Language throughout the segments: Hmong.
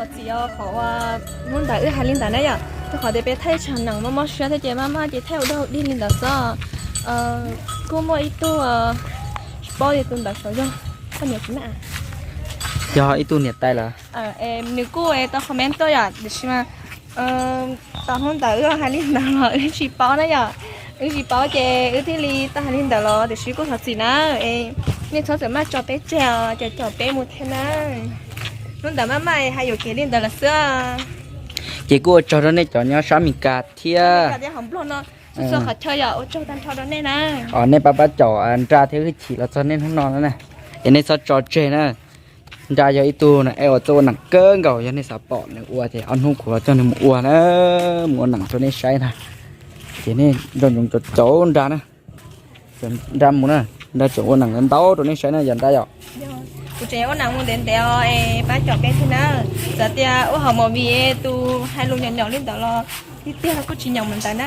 Txiv, qhov uas hnub ntawd wb hais li ntawd na yom, rau qhov tias peb thaij tsam nees mob mob siab thiab ces maj maj ces thaij ua dog dig li ntawd xwb. Kuj muaj ib tug tsis paub tias tus ntawd xyov yog poj niam kuv na. Yog ib tug niam tais lawm. Nws kuj tau comment tuaj yom, tiam sis mas tau hnub ntawd wb hais li ntawd los wb tsis paub na yom. Wb tsis paub ces wb thiaj li tau hais li ntawd los tiam sis kuj thov txim na. Es nej txhob txawm maj tso peb tseg os, caum caum peb mus thiab na. Hnub ntawd maj maj hais yuam kev li ntawd lawm xwb. Ces kuj ua tsaug rau nej cov nyob sab Mes Kas thiab. Qhov chaw yog ua tsaug tag nrho rau nej na. Os, nej pab pab caum Nra thiab Hwj Chim los txog nej hnub no na. Es nej txhob tso tseg na. Nra yog ib tug na es uas txawj ua nees kawg nkaus, yog nej xav pom nws ua ces ob hnub kuv los coj nws mus ua na, mus ua nees rau nej saib na. Ces nej nco ntsoov caum caum Nra na. Nra mus na, Nra tseem ua nees ntau rau nej saib na yog Nra yom. Kuv tseem ua nees mus ntev ntev os, es pab caum peb thiab na. Txawm tias ua hauv movie tus hais lus nyaum nyaum li ntawd los tiag tiag los kuj tsis nyaum mus ntawd na.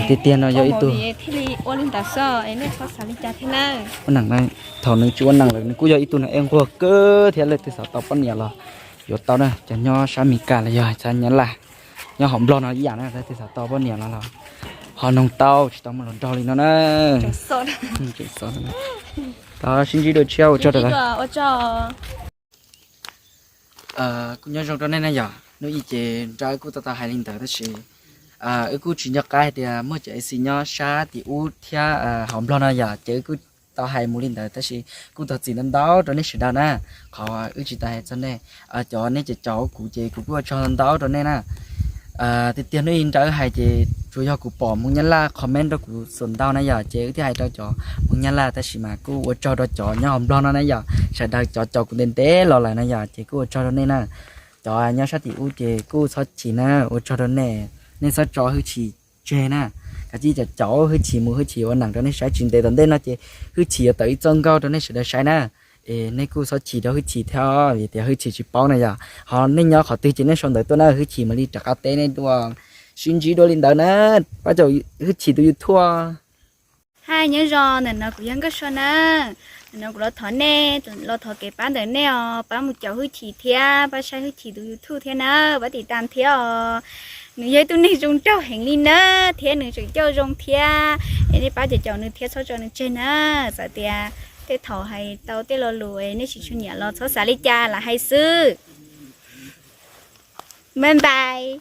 Tiag tiag no yog ib tug thiaj li ua li ntawd xwb, es nej txhob xav li cas thiab na. Ua nees, thaum nws tsis ua nees lawm nws kuj yog ib tug neeg es nquag kawg thiab, leej twg xav tau poj niam los yuav tau na, cov nyob sab Mes Kas los yog sab Nyab Laj, nyob hauv Nplog no ib yam na, leej twg xav tau poj niam los los ho noog tau, tsis tau muaj hluas nraug li no na. Tseem xav, tseem xav. Tau sib ntsib dua tshiab, ua tsaug rau lawv. Kuj nyob zoo rau nej na yom, hnub ib ces Nra wb kuj tau tau hais li ntawd tab sis wb kuj tsis nco qab hais tias muaj cov A C nyob sab tim ub thiab hauv Nplog no yom, ces wb kuj tau hais mus li ntawd tab sis kuj thov txim ntau ntau rau nej sawv daws na, qhov wb tsis tau hais txog nej. Cov nej caum caum kuv ces kuv kuj ua tsaug ntau rau nej na. Tiag tiag hnub ib Nra wb hais ces tsuas yog kuv pom Hmoob Nyab Laj comment rau kuv xum ntau na yom, ces wb thiaj hais rau cov Hmoob Nyab Laj tab sis mas kuj ua tsaug rau cov nyob hauv Nplog no na yom, sawv daws cov caum kuv ntev ntev los lawm na yom, ces kuj ua tsaug rau nej na. Cov nyob sab tim ub ces kuj txhob chim na, ua tsaug rau nej, nej txhob tso Hwj Chim tseg na. Kav tsij caum caum Hwj Chim mus, Hwj Chim ua nees rau nej saib, tsis ntev tom ntej no ces Hwj Chim yuav tawm ib txoj nkauj rau nej sawv daws saib na. Es nej kuj txhob chim rau Hwj Chim thiab, vim tias Hwj Chim tsis paub na yom. Ho nej nyob qhov twg ces nej sau ntawv tuaj na, Hwj Chim mam li rov qab teb nej dua. Sib ntsib dua li ntawd na, pab caum Hwj Chim tus YouTube. Hais nyob zoo, ntawm no kuv yog Nkauj Sua na. Ntawm no kuv los thov nej, los thov kev pab ntawm nej os, pab mus caum Hwj Chim thiab pab saib Hwj Chim tus YouTube thiab na, pab tiv tam thiab os. Nws yog ib tug neeg zoo nraug heev li na, thiab nws tseem coj zoo thiab. Es nej pab caum caum nws thiab txhob tso nws tseg na. Txawm tias tej thaum hais tau tej lo lus nej tsis tshua nyiam los txhob xav li cas, lam hais xwb. Bye bye.